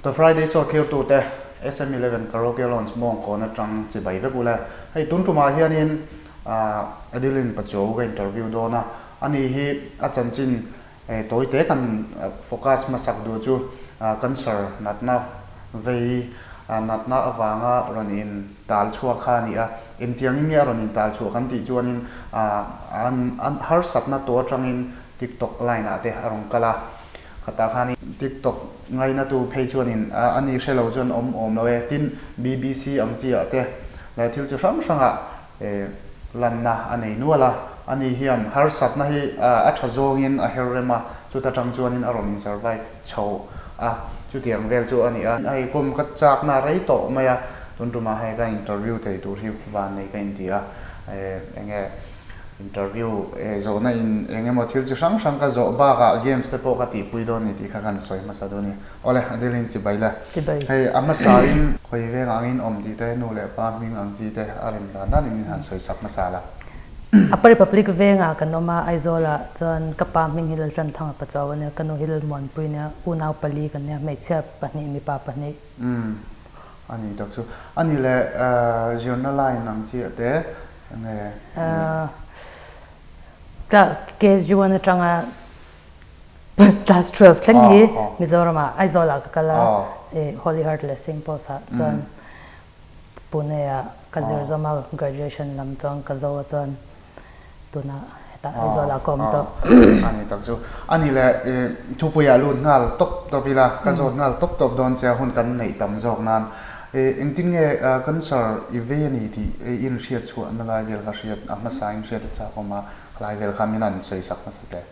The Friday Show thlirtute SM Eleven Karaoke Lounge mawngkawn atang chibai vek ule. Hei tun tumah hianin Adeline Pachuau ka interview dawn a, ani hi a chanchin tawite kan focus hmasak duh chu cancer natna vei natna avanga rawn in tal chhuak kha a ni a. Engtiangin nge a rawn in tal chhuah kan tih chuanin an harsatna tawh atangin TikTok line ah te a rawn kal a. Khatah khan TikTok ngainatu phei chuanin a ni hre lo chuan awm awm lo e. Tin, BBC ang chi ah te leh thil chi hrang hrangah lanna a nei nual a. Ani hian harsatna hi a tha zawngin a her rem a, chuta tang chuanin a rawn in survive chho a. Chutiang vel chu a ni a. Hei kum ka chakna rei tawh mai a, tun tumah hei ka interview thei tur hi van nei ka inti a. Enge. Interview zawhna in eng emaw thil chi hrang hrang ka zawh bakah games te pawh ka tihpui dawn ni tih kha kan sawi hmasa dawn a ni. Awle, Adeline chibai le. Chibai. Hei a hmasa in khawi veng angin awm tih te, nu leh pa hming ang chi te a rem dan dan in min han sawi sak hmasa la. Upper Republic vengah kan awm a, Aizawlah chuan ka pa hming hi Laltlanthanga Pachuau a nia, ka nu hi Lalmuanpui a nia, unau pali kan nia, hmeichhia pahnih, mipa pahnih. Umm, a ni tak chu. A ni leh zirna line ang chiah te Enge Ka KSG one atanga class 12 thleng hi Mizoram ah Aizawl ah ka kal a Holy Heart leh Saint Paul's ah chuan Pune ah ka zir zawm a graduation lam chuan ka zo a chuan tunah hetah Aizawl ah ka awm tawh. Ani tak chu. Ani leh thupui ah lut nghal tawp tawp ila ka zawt nghal tawp tawp dawn che a hun kan neih tam zawk nan. Engtin nge cancer i vei a ni tih i inhriat chhuahna lai vel kha hriat a hmasa in hriat a chak awm a, khalai vel kha min han sawi sak hmasa teh.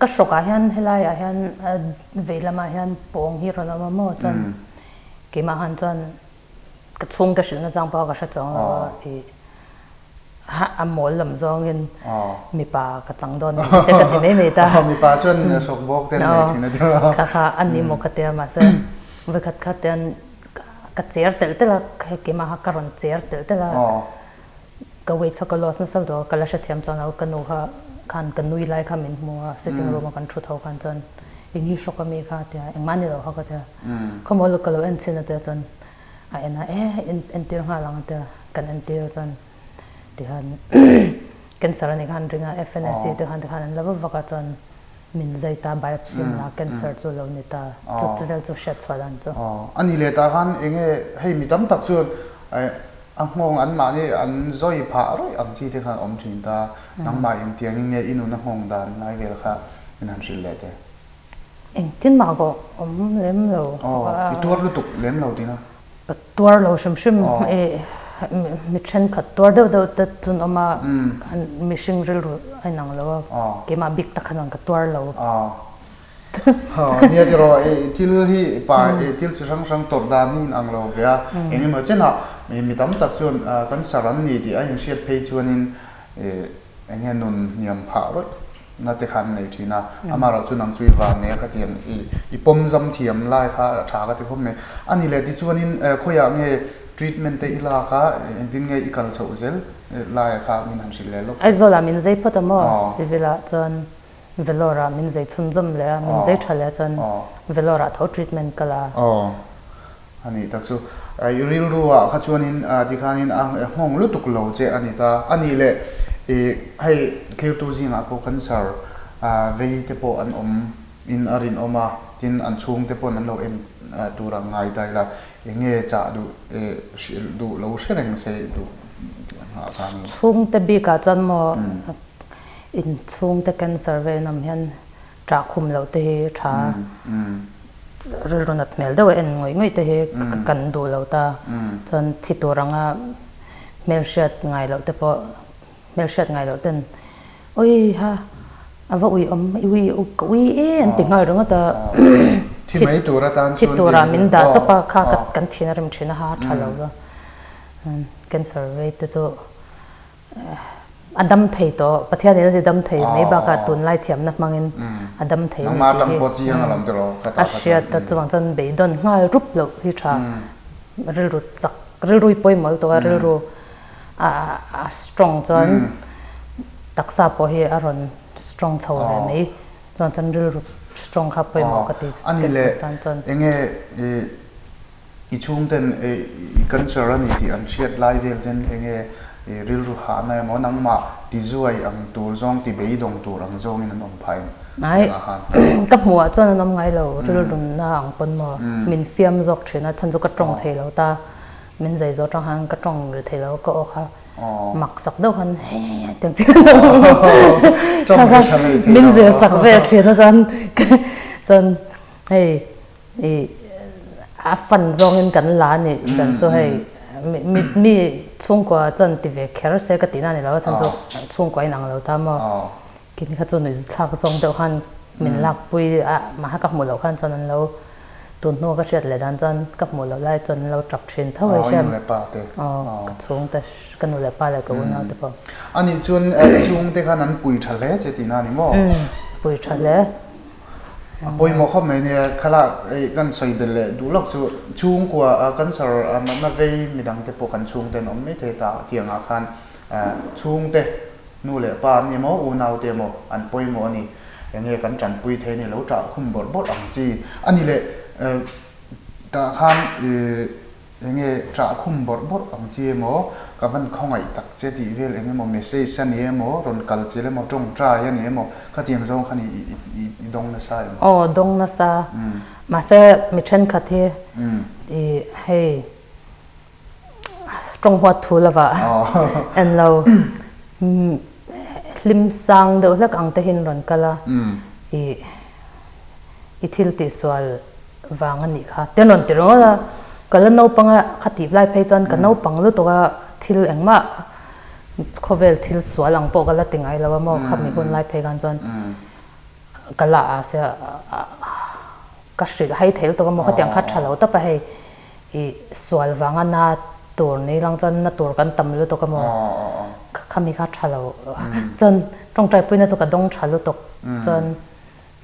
Ka hrawkah hian helaiah hian vei lamah hian pawng hi rawn awm a maw chuan keimah han chuan ka chhungte hrilhna chang pawh ka hre chuang lo a i A mawl lam zawngin mipa ka chang dawn ni te ka ti mai mai ta. Mipa chuan hrawk bawk te an nei thin a ti a. Kha kha a ni maw ka ti a mahse vawikhat kha tian ka cher telh telh a hei keimah kha ka rawn cher telh telh a ka weight kha ka loss nasa lutuk a ka la hrethiam chuan lo ka nu kha khan ka nui lai kha min hmu a sitting room a kan thu tho khan chuan eng hi hrawk ami kha a ti a engmah ni lo kha ka ti a khawmaw luk ka lo en chhin a ti a chuan A en a, e entir nghal ang tia kan entir chuan tihian cancer a nih khan ring a, FNAC te khan tikhan an la vak vak a chuan min zai ta biopsy an la a, cancer chu lo ni ta, chu chu vel chu hriat chhuah dan chu. A ni leh tah khan eng nge hei mi tam tak chuan a nghawng an mahni an zawi phah rawih ang chi te khan awm thin ta, nangmah engtiangin nge i nun a nghawng dan lai vel kha min han hrilh leh teh. Engtin mah pawh awm lem lo. Aw, i tuar lutuk lem lo tina? Ka tuar lo hrim hrim. I mi thenkhat tuar deuh deuh te chu an awm a, mihring rilru a inang lo a, keimah bik tak khan ka tuar lo. Aw, nia tiraw, i thil hi pa i thil chi hrang hrang tawrh dan hi inang lo ve a, engemaw chenah mi tam tak chuan cancer an ni tih a inhriat phei chuanin Eng nge nun hniam phah rawih na te kha an nei thin a, amaherawh chu nang chu i van nei a khatiang i i pawm zam thiam lai kha a tha ka ti khawp mai. A ni leh tichuanin khawiah nge treatment te i lak a, engtin nge i kal chhoh zel laia kha min han hrilh leh lawk. Aizawl ah min zei phawt a maw? Civil ah chuan Vellore ah min zei chhunzawm leh a, min zei tha leh a chuan Vellore ah tho treatment ka la. A nih tak chu. I rilru ah kha chuanin tikhanin a nghawng lutuk lo che a ni ta. A nih leh i hei thirtu zingah pawh cancer vei te pawh an awm in a rinawm a, tin an chhung te paw'n an lo en tur ang ngai ta ila eng nge chah duh hrilh duh lo hre reng se duh tih ang ah khanin. Chhungte bikah chuan maw inchhungte cancer vei an awm hian Ṭah khum loh te hi ṭha rilru nat hmel deuh a en ngawih ngawih te hi kan duh lo ta. Chuan thi tur anga hmelhriat ngai loh te pawh hmelhriat ngai loh ten awi ha a va ui awm i ui ka ui e an ti nghal ringawt a. Thi mai tur atan chuan thi tura min dah tawp a kha kan thin a rim thin a ha a ṭha lo va. Cancer rate te chu A dam thei tawh, Pathian in a ti dam thei mai bakah tunlai thiamna hmangin a dam thei a ni tih hi a hriat a, chuvang chuan beidawn nghal rup loh hi tha, rilru chak, rilru hi pawimawh lutuk a, rilru a strong chuan taksa pawh hi a rawn strong chho ve mai, chuvang chuan rilru. strong kha pawimawh ka ti A ni leh enge i chhungten i cancer a ni tih an hriat lai vel ten enge rilru hahna emaw nangmah ti zuai ang tur zawng ti beidawng tur ang zawngin an awm phah em? Ngai ka hmuh ah chuan an awm ngai lo rilru na ang pawn maw min fiam zawk thin a chhan chu ka tawng thei lo ta min zai zawh tang khan ka tawng ri thei lo ka aw kha mak sak deuh khan hei hei hei tiang chiah min zir sak vel thin a chuan chuan hei i a fan zawngin kan la a nih dan chu hei mi mi chhungkua chuan ti ve kher se ka tihna a ni lo a chhan chu chhungkua inang lo ta maw. Kini kha chu nuihzathlak zawng deuh khan min lakpui a, mahse ka hmuh loh khan chuan an lo tun hnu ka hriat leh dan chuan ka hmuh loh lai chuan an lo tap thin tho a hriat. Aw, i nu leh pa te. Aw, ka chhungte, ka nu leh pa leh ka unau te pawh. A nih chuan i chhungte khan an pui tha hle che tihna a ni maw? Umm, pui tha hle. A pawimawh khawp mai nia, khalak kan sawi belh leh duh lawk chu chhungkua cancer natna vei midangte pawh kan chhungte an awm maithei ta tiangah khan chhungte Nu leh pa an ni maw, unau te maw, an pawimawh a ni. Enge kan tanpui thei ni lo ṭah khum bawrh bawrh ang chi a ni leh tah khan enge ṭah khum bawrh bawrh ang chi emaw, ka van khawngaih tak che tih vel eng emaw message a ni emaw, rawn kal chil emaw, ṭawngṭai a ni emaw, khatiang zawng khan i dawng nasa em? Aw, dawng nasa. Mahse, mi ṭhenkhat hi i hei. Tawng huat thu lova en lo hlim sang deuh hlek ang te hian rawn kal a, i i thil tihsual vang a nih kha te an rawn ti ringawt a, ka la naupang a kha tih lai phei chuan ka naupang lutuk a thil engmah khawvel thil sual ang pawh ka la ti ngai lo a maw khami hun lai phei khan chuan ka la a sia ka hrilh hai thei lutuk a maw khatiang kha tha lo tawp a hei. I sual vanga na tur ni lang chuan na tur kan tam lutuk a maw? Khami kha tha lo. Chuan tawngtai puina chu ka dawng tha lutuk. Chuan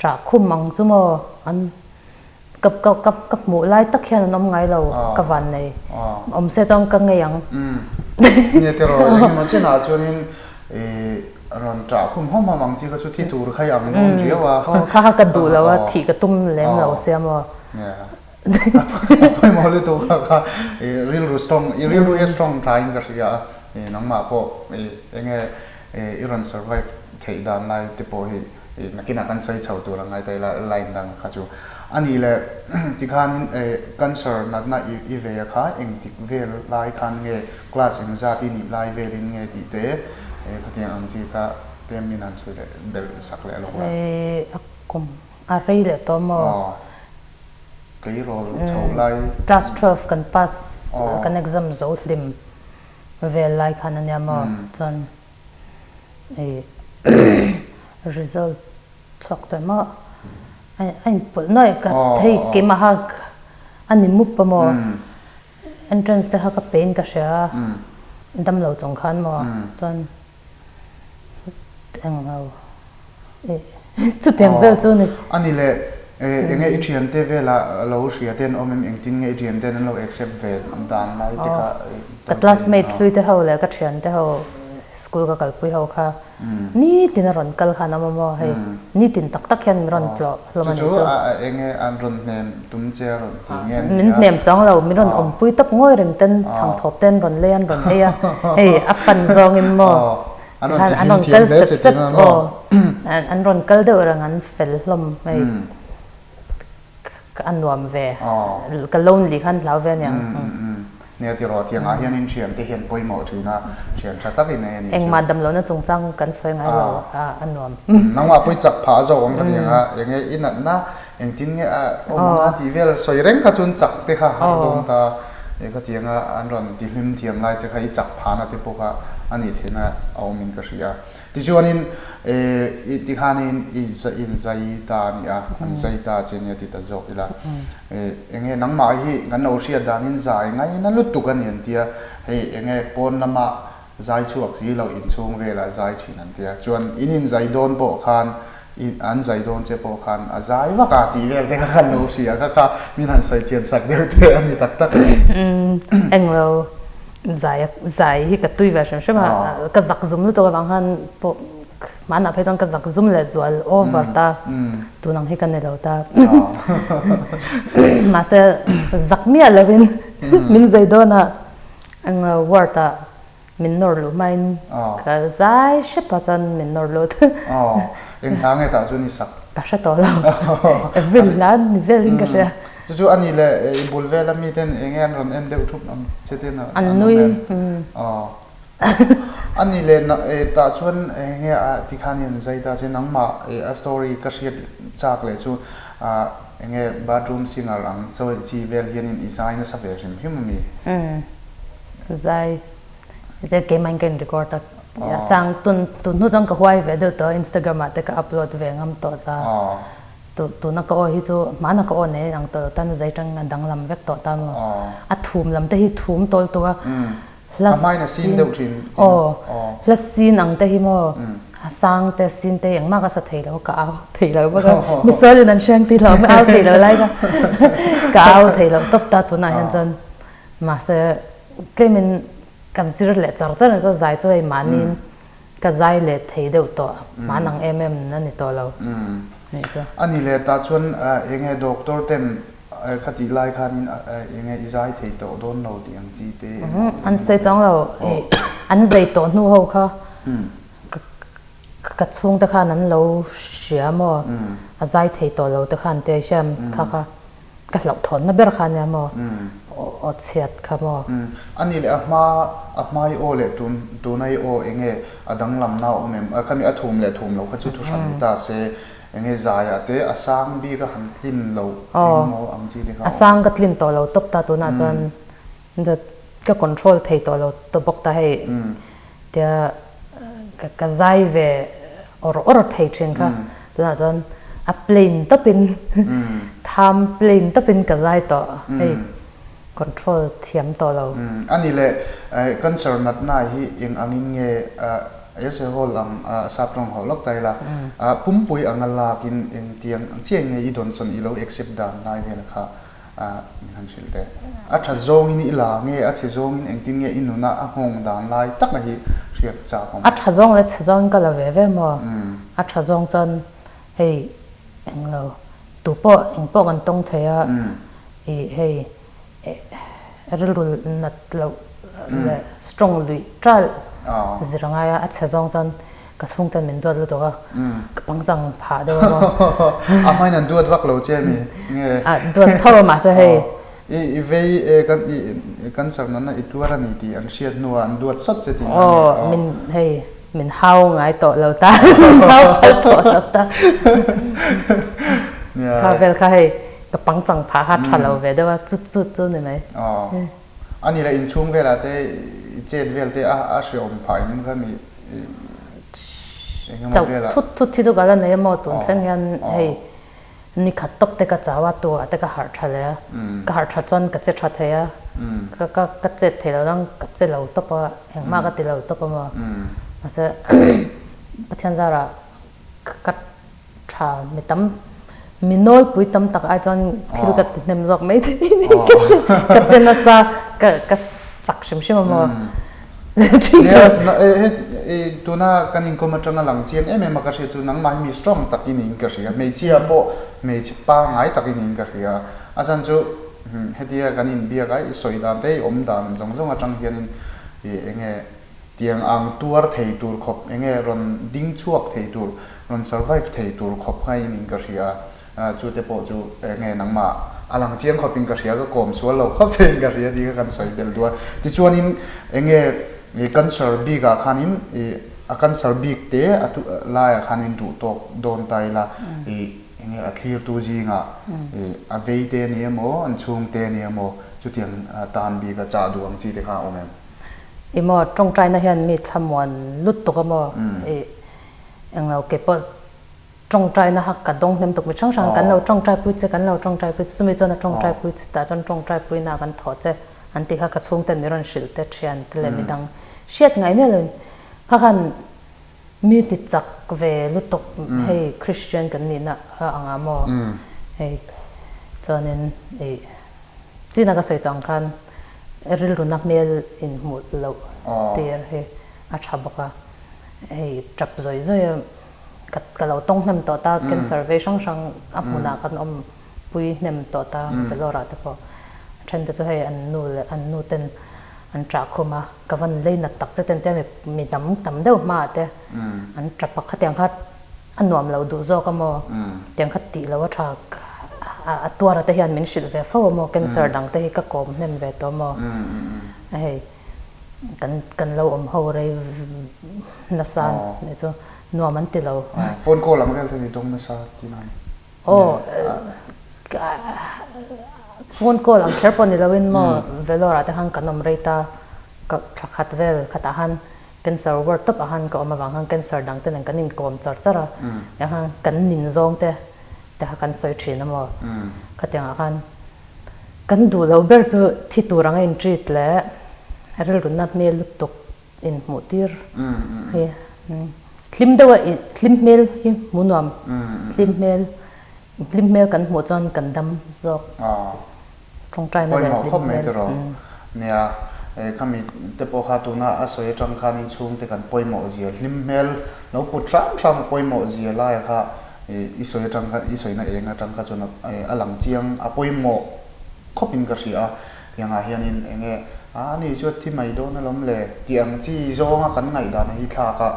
ṭah khum ang chu maw an ka ka ka ka hmuh lai tak hian an awm ngai lo ka van nei. Awm se chuan ka ngei ang. Nia tiraw engemaw chenah chuanin i rawn ṭah khum hawm hawm ang chi kha chu thi tur kha i ang dawn riau a. Kha kha ka duh lo a, thih ka tum lem lo sia maw. A pawimawh lutuk kha kha i rilru strong i rilru hi a strong tha in ka hria a i nangmah pawh i enge i rawn survive theih dan lai te pawh hi i nakinah kan sawi chho tur ang ngai ta ila line dang kha chu a nih leh tikhanin e cancer natna i i ve a kha engtik vel lai khan nge class engzat i nih lai velin nge tih te e khatiang ang chi kha te min han sawi leh belh sak leh lawk la. A kum A rei leh tawh maw? Tleirawl chho lai. Class 12 kan pass kan exam zo hlim vel lai khan ania maw? Chuan i result chhuak tawh maw? A inpawlh nuaih ka thei keimaha a ni mup a maw? Entrance te kha ka pe in ka hria a, damlo chung khan maw? Chuan Englo eh chutiang vel chu ni. A ni le, enge i thiante vela lo hria te an awm em, engtin nge i thiante an lo accept ve dan lai te kha. Ka classmate hlui te ho leh ka thiante ho school ka kalpui ho kha nitin a rawn kal khan a awm a maw hei nitin tak tak hian min rawn tlawh hlawm a nih chu. Chu chu enge an rawn hnem tum che a rawn ti nge nia. Min hnem chuang lo, min rawn awmpui tawp ngawi reng ten chhangthawp ten rawn lei an rawn ei a, hei a fan zawngin maw tikhan an rawn kal sep sep aw an rawn kal deuh reng an fel hlawm hei a nuam ve ka lonely khan hlau ve aniang. Nia tiraw tiangah hianin thiante hian pawimawh thin a, thian tha tak in ei a nih chu. Engmah damlohna chungchang kan sawi ngai lo a, a nuam. Nangmah pawh i chak phah zawk ang ka ti ang a, enge i natna engtin nge a awm ang a tih vel sawi reng kha chuan chak te kha har dawn ta e ka ti ang a, an rawn ti hlim thiam lai che kha i chak phahna te pawh kha a nih theihna a awm in ka hria. Tichuanin i tikhanin i inzai ta a ni a, an zai ta che nia ti ta zawk ila. Enge nangmah hi kan lo hriat danin zai ngaina lutuk a ni an tia, hei enge pawn lama zai chhuak si lo inchhung velah zai thin an tia. Chuan in inzai dawn pawh khan an zai dawn che pawh khan a zai vak a tih vel te kha kan lo hria kha kha min han sawi chian sak deuh te a ni tak tak. Englo zai zai hi ka tui ve hrim hrim a, ka zak zum lutuk avang khan pawh. Hmanah phei chuan ka zak zum leh zual over ta, tun ang hi ka ni lo ta. Mahse zak miah lovin min zai dawn a, eng ward ah min nawr luh hmain ka zai hrep a chuan min nawr lut. Eng hla nge tah chuan i sak? Ka hre tawh lo, Avril hla ni velin ka hria. Chu chu a ni le, i bul vela miten eng nge an rawn en deuh thup ang che ten an nui. A ni leh tah chuan eng nge a ti khan in zai ta che nangmah a story ka hriat chak leh chu eng nge bathroom singer ang chawi chi vel hian in i zai nasa ve hrim hrim ami? Umm zai te keimah in ka in record a chang tun tun hnu chuan ka huai ve deuh tawh a instagram ah te ka upload ve ngam tawh ta tuna ka aw hi chu hmana ka aw nei ang tawh lo tan zai tang a danglam vek tawh ta maw a thum lam te hi thum tawl tuk a Hla sin deuh thin. Aw, hla sin ang te hi maw a sang te sin te engmah ka sa thei lo ka au thei lo bawk a misual in an hriang tih lo au thei lo lai kha ka au thei lo tawp ta tunah hian chuan mahse tlem in ka zir leh char char ang chuan zai chu hei mahni in ka zai leh thei deuh tawh mahni ang em em a ni tawh lo nih chu. A ni leh tah chuan eng nge doctor ten Kha tih lai khanin eng nge i zai thei tawh dawn lo tih ang chi te eng maw? An sawi chang lo. An zai tawh hnu ho kha ka chhungte khan an lo hria maw? A zai thei tawh lo te khan te hriam kha kha ka hlauhthawnna ber kha ania maw? Aw chhiat kha maw? A nih leh a hma a hma i aw leh tun tuna i aw eng nge a danglamna a awm em? Khami a thum leh thum lo kha chu thuhran ni ta se. Enge zaiah te a sang bik a han tlin loh eng maw ang chi te kha awm? A sang ka tlin tawh lo tawp ta tunah chuan ka control thei tawh lo tawp bawk ta hei tia ka zai ve awr awr thei thin kha tunah chuan a plain tawpin tham plain tawpin ka zai tawh hei control thiam tawh lo. A ni le cancer natna hi eng angin nge Ese hawl ang sap tawng hauh lawk ta ila, pumpui anga lakin engtiang chiah nge i dawnsawn i lo accept dan lai vel kha min han hrilh teh. A tha zawngin i la nge a chhe zawngin engtin nge i nuna a nghawng dan lai taka hi hriat chak awm. A tha zawng leh chhe zawngin ka la ve ve maw? A tha zawng chuan hei englo tupawh engpawh kan tawng thei a, ih hei Rilru nat loh leh strong luih ṭalh zir a ngai a, a chhe zawng chuan ka chhungten min duat lutuk a, ka pangchang phah deuh a maw. A hmain an duat vak lo che mi nge? A duat tho a mahse hei. I vei e kan i cancer nana i tuar a ni tih an hriat hnuah an duat sawt che tihna a ni. Aw min hei min hau ngai tawh lo ta, min hau phal tawh lo ta. Kha vel kha hei. Ka pangchang phah kha tha lo ve deuh a, chu chu chu ni mai. Aw. A ni le inchhung velah te i chet vel te a a hreawm phah em kha mi engemaw Chauh velah. Thut thut hi chu ka la nei a maw tun thleng hian hei ni khat tawp te ka chau a, tuah te ka harh tha leh a, ka harh tha chuan ka che tha thei a, ka ka ka chet thei lo dang ka che lo tawp a, engmah ka ti lo tawp a maw. Mahse Pathian zarah ka Tha mi tam, mi nawlpui tam tak ai chuan thil ka ti hnem zawk mai thei ni ka che ka che nasa ka ka chak hrim hrim a maw. Nia he tuna kan inkawm atanga lang chiang em em a ka hria chu nangmah hi mi strong tak i niin ka hria hmeichhia pawh hmeichhe pangngai tak i niin ka hria a chhan chu hetia kan inbiak a i sawi dan te i awm dan zawng zawng atang hianin i enge Tiang ang tuar thei tur khawp enge rawn ding chhuak thei tur, rawn survive thei tur khawp kha in in ka hria a, chu te pawh chu enge nangmah a lang chiang khawp in ka hria, ka kawm sual lo khawp che in ka hria tih kha kan sawi belh duh a. Tichuanin enge i cancer bik ah khanin i a cancer bik te a lai ah khanin duh tawk dawn ta ila i enge a thlirtu zingah i a vei te a ni emaw an chhung te a ni emaw chutiang tan bik a chah duh ang chi te kha a awm em? I maw tawngtaina hian mi thlamuan lut tuk a maw i englo ke pawh tawngtaina kha ka dawng hnem tuk mi hrang hrang kan lo tawngtai pui che kan lo tawngtai pui che chumi chuan a tawngtai pui che tah chuan tawngtai pui na kan thawh che an tih kha ka chhungten mi rawn hrilh te thian te leh midang hriat ngai miah lo in kha khan mi ti chak ve lutuk hei Christian kan nihna a anga maw hei chuanin i China ka sawi tawh ang khan rilruna hmel inhmuh loh tir hi a tha bawk a. Hei tap zawi zawi a ka ka lo tawng hnem tawh ta, cancer vei hrang hrang a hmunah kan awm pui hnem tawh ta Vellore ah te pawh. A then te chu hei an nu leh an nu ten an ṭah khum a, ka van lei nat tak che ten tia mi mi dam tam deuh hmaah te an ṭap a, khatiang kha a nuam lo duh zawk a maw, tiang kha tih loh a ṭha a tuar a te hian min hrilh ve fo a maw, cancer dang te hi ka kawm hnem ve tawh a maw, hei. Kan kan lo awm ho rei nasa nih chu nuam an ti lo. Phone call ang vel te ni dawng nasa tih na ni. Aw phone call ang kher pawh ni lo in maw Vellore ah te khan kan awm rei ta ka thla khat vel khatah khan cancer ward tawp ah khan ka awm avang khan cancer dang te nen kan inkawm char char a tiang khan kan nin zawng te te kha kan sawi thin a maw khatiang ah khan Kan duh loh ber chu thi tur anga in treat leh rilruna hmel lutuk in hmuh tir hi hlim deuh a hlim hmel hi hmuh nuam hlim hmel hlim hmel kan hmuh chuan kan dam zawk tawngtaina leh hlim hmel. Nia khami te pawh kha tuna a sawi atang khan in chhungte kan pawimawh zia hlim hmel lo put hram hram a pawimawh zia laia kha I sawi atang kha, i sawina eng atang kha chuan a lang chiang, a pawimawh khawpin ka hria a, tiangah hianin eng nge, a ni chu a thi mai dawn alawm le tih ang chi zawnga kan ngaihdan hi thlak a,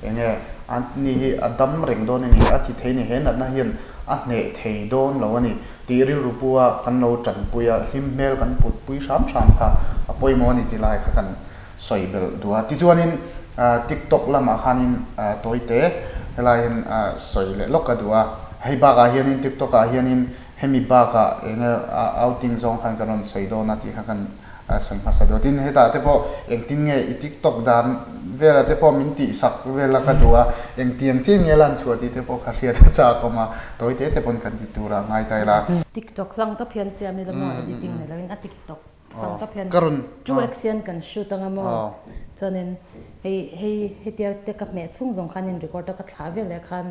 eng nge a ni hi a dam reng dawn a ni, a thi thei a ni, he natna hian a hneh thei dawn lo a ni tih rilru pu a kan lo tanpui a, hlim hmel kan put pui hram hram kha a pawimawh a ni tih lai kha kan sawi belh duh a. Tichuanin TikTok lamah khanin tawi te helaiin sawi leh lawk a duh a. Hei bakah hianin TikTok ah hianin hemi bakah eng nge outing zawng khan kan rawn sawi dawn a tih kha kan sawi hmasa duh a. Tin hetah te pawh engtin nge i TikTok dan velah te pawh min tihsak vel a ka duh a, engtiang chian nge lan chhuah tih te pawh kha hriat a chak awm a, tawi te te pawn kan ti tur a ngai ta ila. TikTok hlang tawp hian siam ila maw editing ni loin a TikTok Hang ka phian 2x hian kan shoot anga maw chuanin hei hei hetia te ka hmeh chhung zawng khan in record a ka thlah vel leh khan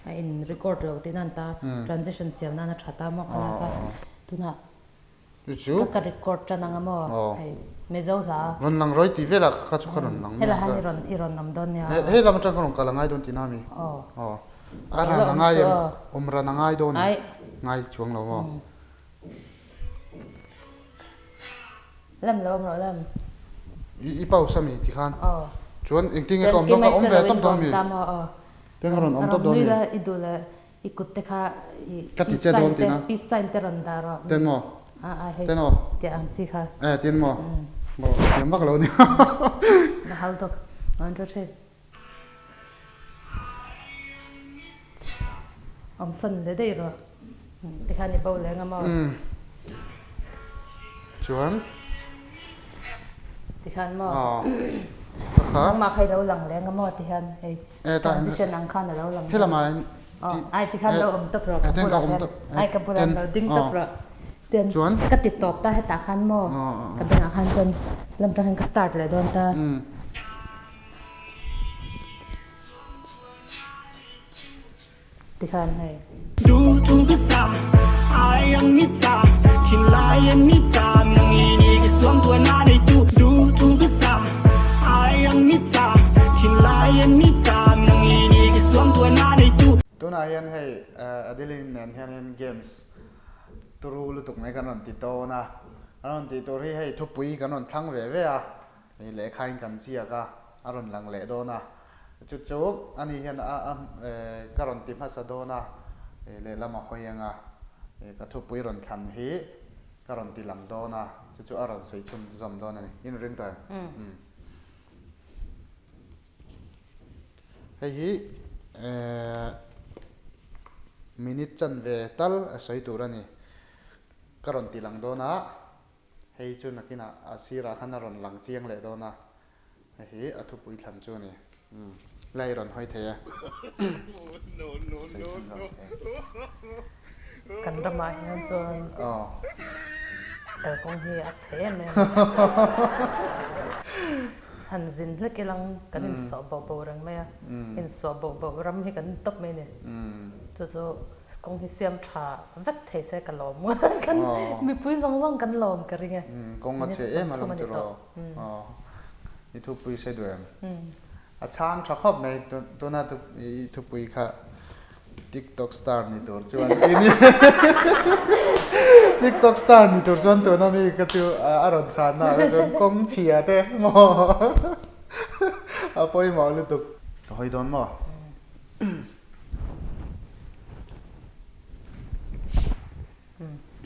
a in record lo tih nan ta transition siam nan a tha ta maw khalai kha tunah ka ka record tan anga maw hei Mizo hla rawn lang rawi tih velah kha chu ka rawn lang hela han i rawn i rawn awm dawn nia hei lam atang ka rawn kal a ngai dawn tih na mi a ran a ngai em awm ran a ngai dawn ngai chuang lo maw. Lem lo awm rawh lem. I pause ami ti khan. Aw. Chuan engtin nge ka awm dawn ka awm ve tawp dawn mi. Ten ka rawn awm tawp dawn mi. Rawn nui la i duh leh i kut te kha i Ka ti che dawn tina. Peace sign te rawn dah rawh. Ten maw? A a hei. Ten aw. Tiah ang chi kha. Eh tin maw? Maw thiam vak lo nia. Na hal tawk. 1 2 3. Awm san leh daih rawh. Tikhan i bo leng a maw? Chuan? Tikhan maw? Nangmah kha i lo lang leng a maw tihian hei transition ang khan a lo lang. Helamah hian Ai tikhan lo awm tawp rawh ka bulah hian. Ai ka bulah hian lo ding tawp rawh. Tian ka ti tawp ta hetah khan maw? Ka bengah khan chuan lam tang hian ka start leh dawn ta. Tikhan hei. Tunah hian hei Adeline nen hianin games turu lutuk mai kan rawn ti tawn a, kan rawn tih tur hi hei thupui kan rawn thlang ve ve a. Hei lehkhain kan ziak a, a rawn lang leh dawn a. Chu chu ani hian a a ka rawn ti hmasa dawn a, lehlam a hawi ang a, ka thupui rawn thlan hi ka rawn ti lang dawn a, chu chu a rawn sawi chhun zawm dawn a ni. In ring tawh em? Hei hi minute chanve tal a sawi tur a ni. Ka rawn ti lang dawn a. Hei chu nakinah a sirah khan a rawn lang chiang leh dawn a, hei hi a thupui thlan chu a ni. Umm lai rawn hawi thei e. Sawi chhun zawk thei. Kan ramah hian chuan kalkawng hi a chhe em em. Han zin hlek ilang kan insawh boh boh reng mai a, insawh boh boh ram hi kan tawp mai a ni. Chu chu Kawng hi siam tha vek thei se ka lawm kan mipui zawng zawng kan lawm ka ring e. Kawng a chhe em alawm tiraw? I thupui hre duh em? A chhang tha khawp mai tuna i thupui kha TikTok star ni tur chuan tih TikTok star ni tur chuan tuna mi kha chu a rawn chhan na ah chuan kawng chhia te maw a pawimawh lutuk. Ka hawi dawn maw?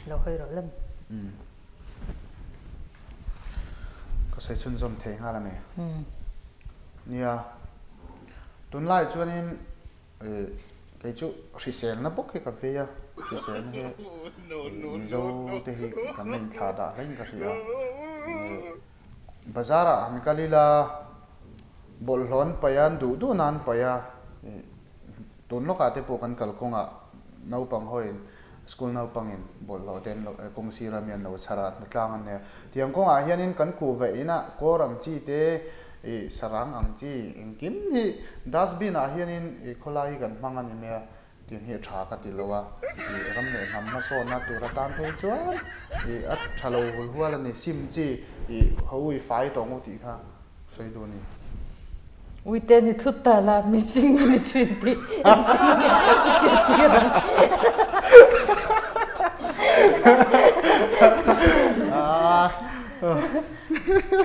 Lo hawi rawh lem. Ka sawi chhunzawm thei nghal a ni. Nia, tunlai chuanin kei chu hriselna bawk hi ka vei a, hriselna hi Mizo te hi kan la inthlah dah hlein ka hria. Bazar ah han kal ila bawlhhlawh an paih a, an duh duhna an paih a. Tun lawkah te pawh kan kalkawngah naupang hawiin school naupangin bawlhhlawh te an lo kawng sira mi an lo chhar a, hnatlang an nei a. Tiang kawngah hianin kan kuhva inah kawr ang chi te, ih sarang ang chi engkim hi dustbin ah hianin ih khawlai hi kan hmang a ni mai a, tiang hi a tha ka ti lo a, ih ram leh hnam hmasawnna tur atan phei chuan ih a tha lo hul hual a ni, sim chi ih ho ui fai tawng u tih kha. Sawi duh a ni. Uite ni thut ta la, mihring i ni thin tih engtin nge i hriat tir ang?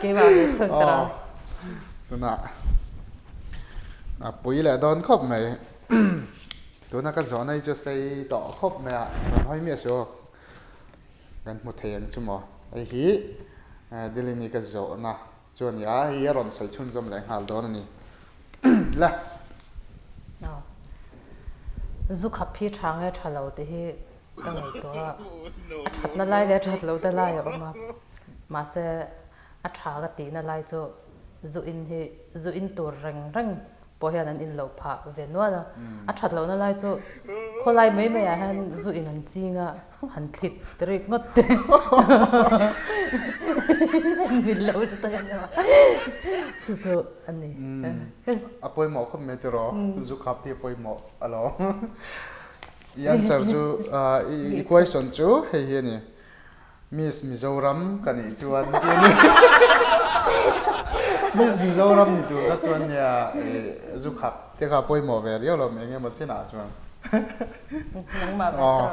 Keimah ve chhun ka ra. Tunah a pui leh dawn khawp mai. Tuna ka zawhna hi chu sei tawh khawp mai a, rawn hawi miah suh aw. Kan hmu thei ang chu maw? Hei hi Dilini ka zawhna chu a ni a, hei hi a rawn sawi chhunzawm leh nghal dawn a ni. Le! Aw. Zu khap hi tha nge tha lo tih hi ka ngaihtuah a, a thatna lai leh a that lohna lai a awm a, mahse a tha ka tihna lai chu zu in hi zu in tur reng reng pawh hian an in loh phah ve nual a, a that lohna lai chu khawlai mai mai ah hian zu in an ching a, han thlit rik ngawt te min lo ta hian chu chu a ni. A pawimawh khawp mai tiraw, zu khap hi a pawimawh alawm. I answer chu i question chu hei hi a ni. Miss Mizoram ka nih chuan ti a ni. Miss Mizoram ni tur kha chuan nia zu khap te kha pawimawh ve riau lo eng emaw chinah chuan. Nangmah ve tawh.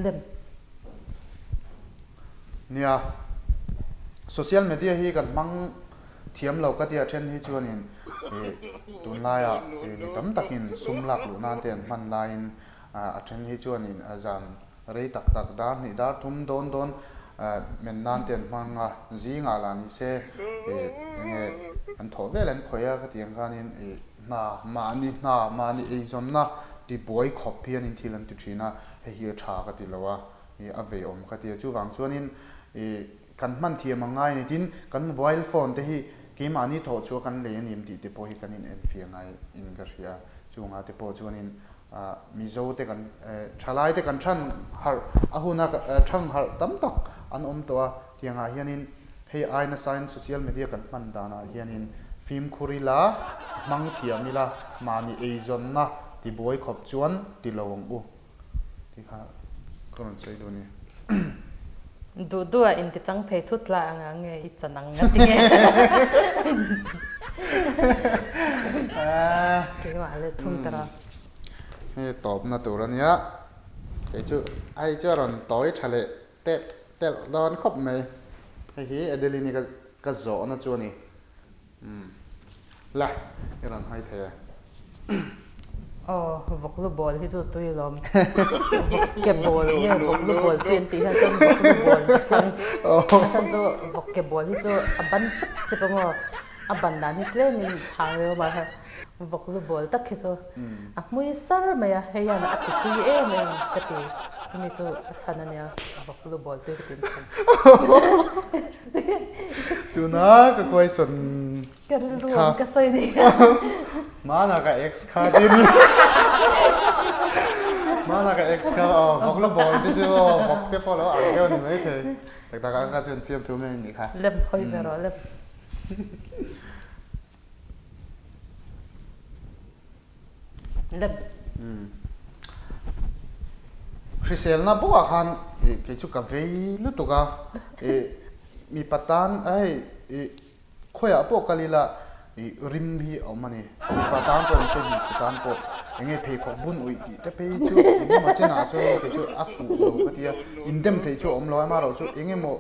Lem. Nia, social media hi kan hmang thiam lo ka tia then hi chuanin ih tunlaiah ih mi tam takin sum lak luh nan te an hman laiin a then hi chuanin zan rei tak tak dar hnih dar thum dawn dawn men nan te an hmang a, zingah lah ni se ih enge an thawh vel an khawih a khatiang khanin ih hna mahni hna mahni eizawnna tibuai khawp hianin thil an ti thin a, hei hi a tha ka ti lo a, ih a veiawm ka ti a, chuvang chuanin ih Kan hman thiam ang ngai a ni. Tin, kan mobile phone te hi keimahni thawh chhuah kan lei a ni em tih te pawh hi kan in enfiah ngai in ka hria. Chungah te pawh chuanin Mizo te kan thalai te kan than harh a huna thang harh tam tak an awm tawh a. Tiangah hianin hei ai nasain social media kan hman danah hianin fimkhur ila, hmang thiam ila, mahni eizawnna tibuai khawp chuan ti lo ang u. Tih kha ka rawn sawi duh a ni. Duh duh a inti chang thei thut la anga nge i chan ang nga tinge. Keimah leh thung ta ra. Hei tawpna tur a nia. Kei chu hei chu a rawn tawi tha leh telh telh dawn khawp mai. Hei hi Adeline-i ka zawhna chu a ni. Umm la i rawn hawi thei e. Aw vawk lu bawl hi chu tui lawm. Vawk ke bawl nge vawk lu bawl tui an tih hian chuan vawk lu bawl ka thlang. A chhan chu vawk ke bawl hi chu a ban chep chep a maw a ban dan hi tlem in thang riau mai a vawk lu bawl tak hi chu a hmui sar mai a hei hian a ti tui em em ka ti chumi chu a chhan a nia vawk lu bawl tui ka ti chhan. Tuna ka question Ka rilru ang ka sawi ni. Hmana ka ex kha ti ni. Hmana ka ex kha aw vawk la bawl te chu aw vawk te pawh lo ang deuh a ni mai thei. Tak tak ah kha chuan fiamthu mai a nih kha. Lem hawi ve rawh lem. Lem. Hriselna bawkah khan kei chu ka vei lutuk a, mipa tan hei khawiah pawh kal ila rim hi a awm a ni. Mipa tan pawh ni se hmeichhe tan pawh eng nge pheikhawk bun uih tih te phei chu engemaw chenah chuan kei chu a fuh lo ka ti a, indem theih chu a awm lo a, amaherawhchu chu eng emaw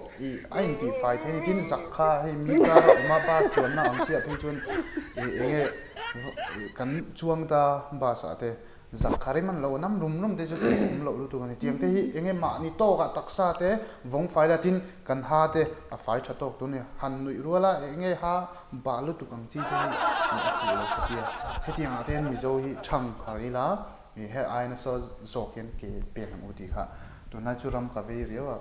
a intihfai thei a ni. Tin, zak kha hei mi kar a awm a, bus chuanna ang chiah phei chuan eng nge kan chuang ta bus ah te. Zak kha rem an lo nam rum rum te chu tih awm loh lutuk a ni. Tiang te hi eng nge mahni tawkah taksa te vawng fai la tin kan ha te a fai tha tawk tur a ni. Han nuih rual a eng nge ha bah lutuk ang chi te hi a fuh lo ka ti a. Hetiang ah te hian Mizo hi chhang har ila ih he ai nasa zawk hian ke pen ang u tih kha tunlai chu ram ka vei riau a.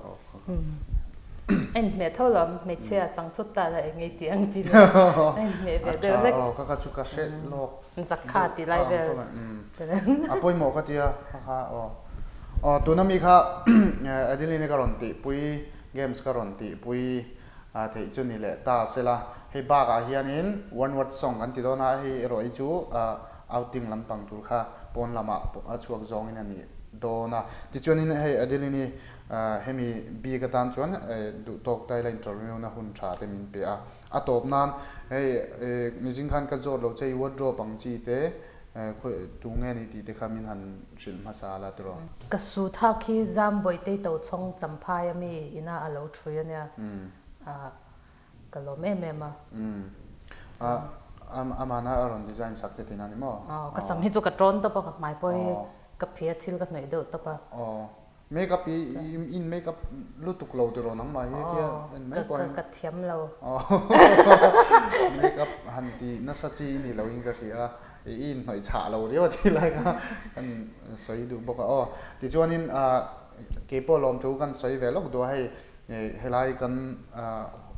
A inhmeh tho lo, hmeichhia chang thut ta la eng nge tih ang tih nen a inhmeh ve deuh hlek. A tha aw, ka kha chu ka hre lawk. Zak kha tih lai vel. A pawimawh ka tia ka kha aw. Aw tuna mi kha Adeline ka rawn tihpui, games ka rawn tihpui theih chu ni leh ta sela. Hei bakah hianin one word song kan ti dawn a, hei erawh hi chu outing lampang tur kha pawn lamah a chhuak zawngin a ni dawn a. Tichuanin hei Adeline-i Hemi bik atan chuan duhtawk taila interview na hun tha te min pe a. A tawp nan hei mizing khan ka zawt lo che i wardrobe ang chi te tu nge ni tih te kha min han hrilh hmasa la tiraw. Ka suit ha khi Zambawih to chhawng champhai a mi ina a lo thui a nia. Ka lawm em em a. Umm. Amana a rawn design sak che tihna ni maw? Aw, ka sam hi chu ka tawn tawp a, ka hmai pawh hi ka phia thil ka hnawih deuh tawp a. Aw. Make up i in make up lutuk lo tiraw nangmah hi tia en mai pawh in. Ka thiam lo. Make up han ti nasa chi i ni lo in ka hria a, i inhnawih chhah lo riau a tih lai kha kan sawi duh bawk a aw. Tichuanin keipawh lawmthu kan sawi ve lawk duh a hei helai kan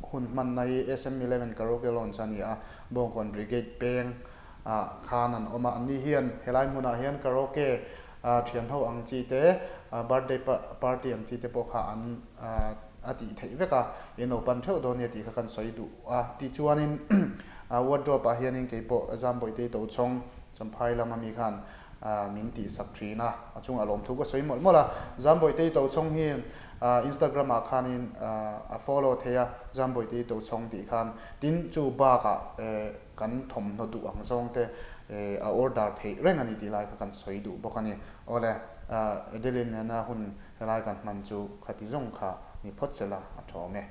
hun hmanna hi SM 11 Karaoke Lounge a ni a, Bawngkawn Brigade peng ah khan an awm a, anni hian helai hmunah hian karaoke Thian ho ang chi te, birthday party ang chi te pawh kha an a tih theih vek a, in lo pan theuh dawn nia tih kha kan sawi duh a. Tichuanin wardrobe ah hianin kei pawh Zambawitei Tochhawng Champhai lama mi khan min tihsak thin a, a chungah lawmthu ka sawi mawlh mawlh a. Zambawitei Tochhawng hi Instagram ah khanin a follow thei a, Zambawitei Tochhawng tih khan. Tin, chu bakah Kan thawmhnaw duh ang zawng te a order theih reng a ni tih lai kha kan sawi duh bawk a ni. Awle, Adeline nena hun helai kan hman chu khati zawng kha ni phawt sela a tha awm e.